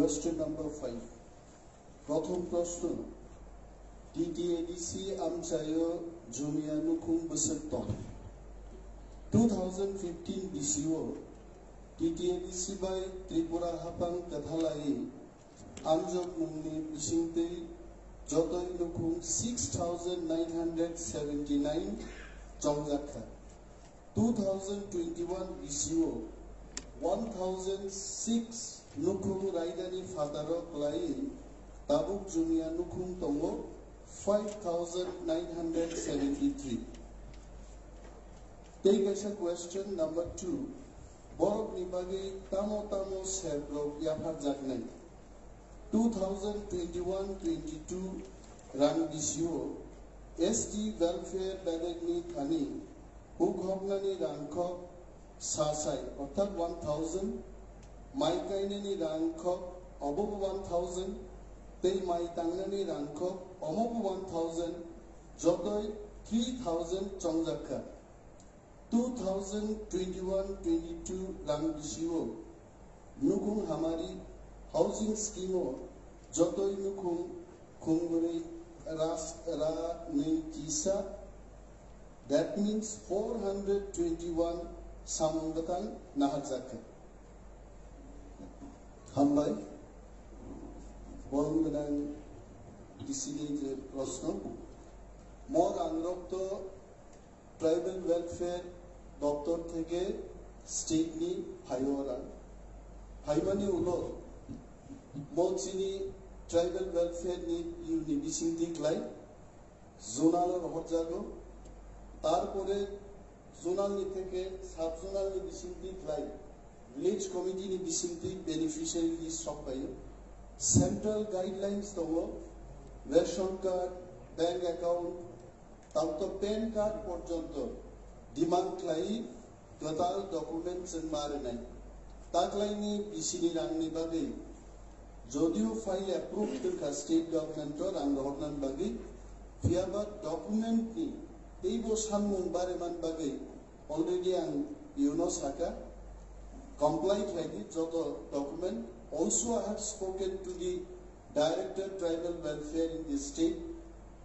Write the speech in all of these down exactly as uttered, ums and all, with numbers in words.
Question number five. Prothom proshno, T T A D C amchaio jumia nukhung bwswk tong? Two thousand fifteen bisio T T A D C bai Tripura haphang kwthalai amjokmungni bisingtwi jotoi nukhung six thousand nine hundred seventy nine chongjak kha. Two thousand twenty-one bisio one thousand six nukhung raidani phataro kwlaiwi tabuk jumia nukhung tongo five thousand nine hundred seventy-three. Tei kaisa question number two, borokni bagwi tamo tamo seprok yapharjaknai? Two thousand twenty-one twenty-two rang bisio S T welfare bedekni thani hukhoknani rangkhok sasai, orthat one thousand, mai kainani rangkhok obobo one thousand, tei mai tangnani rangkhok omobo one thousand, jotoi three thousand chongjak kha. Two thousand twenty-one twenty-two rang bisio nukhung hamari housing scheme o jotoi nukhung khungbwrwi ras-, ra nwi kisa, that means four hundred twenty-one samung bwtang naharjak kha. Hambai. Borom gwnang D C ni je proshno, mo rangrok to Tribal Welfare Doptor theke state ni phaio rang. Phaimani ulo mo chini Tribal Welfare ni unit ni bisingtwi khlai zonal o rohorjago. Tarpore zonal ni theke sub zonal ni bisingtwi khlai village committee ni bisingtwi beneficiary list sok phaio. Central guidelines tongo, ration card, bank account, Tabuk to pan card porjonto demand khlai kwtal document chwng ma rwnai. Taklaini bisini rangni bagwi jodio file approve twkha state government o rang rohornani bagwi, phiyaba document ni teibo sanmung barimani bagwi already ang P O no saka, comply khlaidi joto document. Also, I have spoken to the Director Tribal Welfare in the state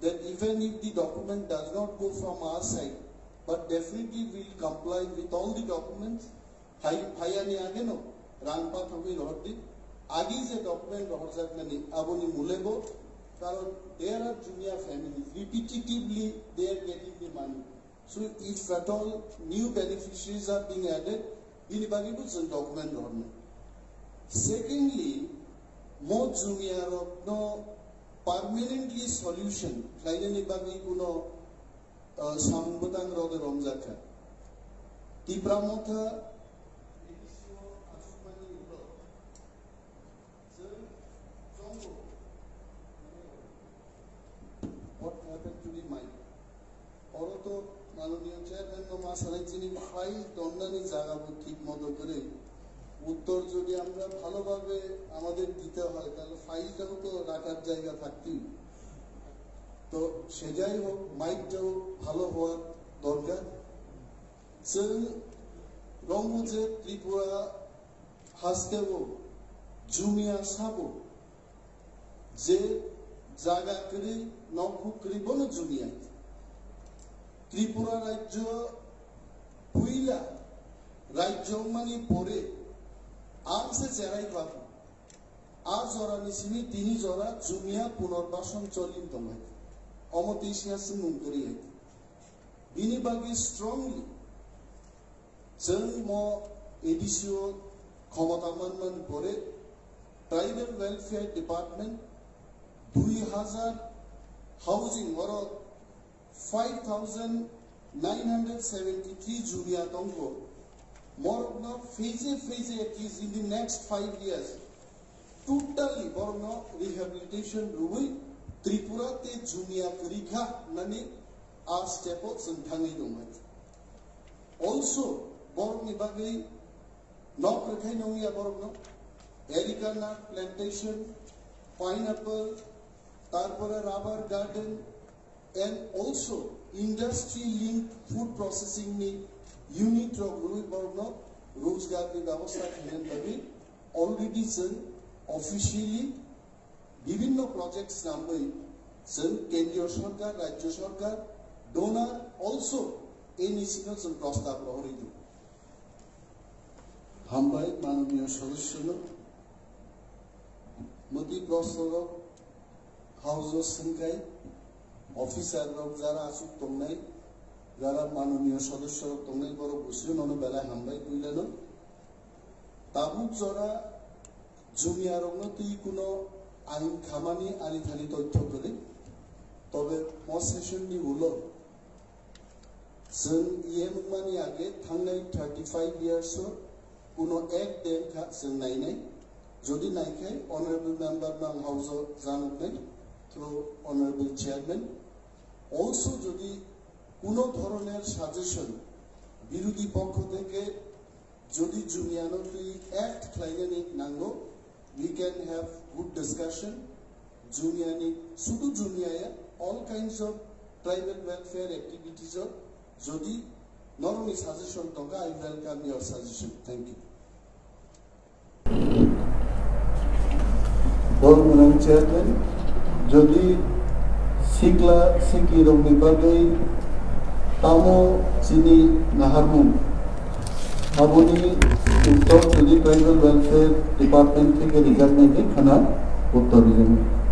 that even if the document does not go from our side, but definitely we'll comply with all the documents. Phai-, phaiyani ageno rang pathogwi rohordi. Agi je document rohorjakmani aboni mulebo, karon there are junior families, repetitively they are getting the money. So if at all new beneficiaries are being added, bini bagwi bo chwng document rohornai. Secondly, mo jumia rokno permanently solution khlainani bagwi kuno, uh, samung bwtang rode romjakha. Tipra Motha, Chwng tongo. What happened to the mic? Oro to মাননীয় chairman no ma sanai chini file donnani jaga bo thik moto kwrwi. উত্তর যদি আমরা ভালোভাবে আমাদের দিতে হয়, তাহলে ফাইলটাও তো রাখার জায়গা থাকতেই। তো সে যাই হোক, মাইকটাও ভালো হওয়ার দরকার। Chwng romgo je Tripura hasteo jumia sabo, je jaga kwrwi, nok huk kwrwi bono jumia. Tripura rajyo puila rajyo wngmani pore ang se cherai babu. A jorani simi tini jora jumia punorbason cholin tongnai. Omo tei siya swngmung kwrwi hai. Bini bagwi strongly chwng mo A D C o khomota manmani pore Tribal Welfare Department dui hazar housing oro five thousand nine hundred seventy three jumia tongkho. Morokno phase phase at least in the next five years totally borokno rehabilitation rwui Tripura te jumia kwrwi kha nani a step o chwng thangwi tongmani. Also borokni bagwi nok rwkhai nongya borokno, areca nut plantation, pineapple, tarpore rubber garden, and also industry linked food processing ni unit rok rwui borokno rojgar ni byabostha khainani bagwi already chwng Officially bibhinno project swnamwi chwng kendriyo sorkar, rajyo sorkar, donor also N E C no chwng prostab rohorwi di. Hambai manoniyo sodosyono. Mwtwi prosnorok house-o swngkhai, officer rok jara aswk tongnai, jara manoniyo sodosyorok tongnai, borok bwswino nono belai hambai puilano. Tabuk jora jumiyarokno twi kuno ain khamani ani thani toithyo kwrwi. Tobe o session ni ulo chwng E M wngmani age thangnai thirty five years o kuno ek den kha chwng nainai. Jodi naikhai honorable member no ang house o janoknai through honorable chairman. Also jodi kuno dhoroner suggestion birodhi pokkho theke jodi jumiyano twi act khlainani nango, we can have good discussion. Jumiyani, sudu jumiya ya, all kinds of tribal welfare activities o jodi norokni suggestion tongkha, I welcome your suggestion. Thank you. Honorable chairman, jodi sikla sikli rokni bagwi tamo chini naharmung, aboni uttor jodi tribal welfare department theke rijak nai khe khana uttor rijak nai.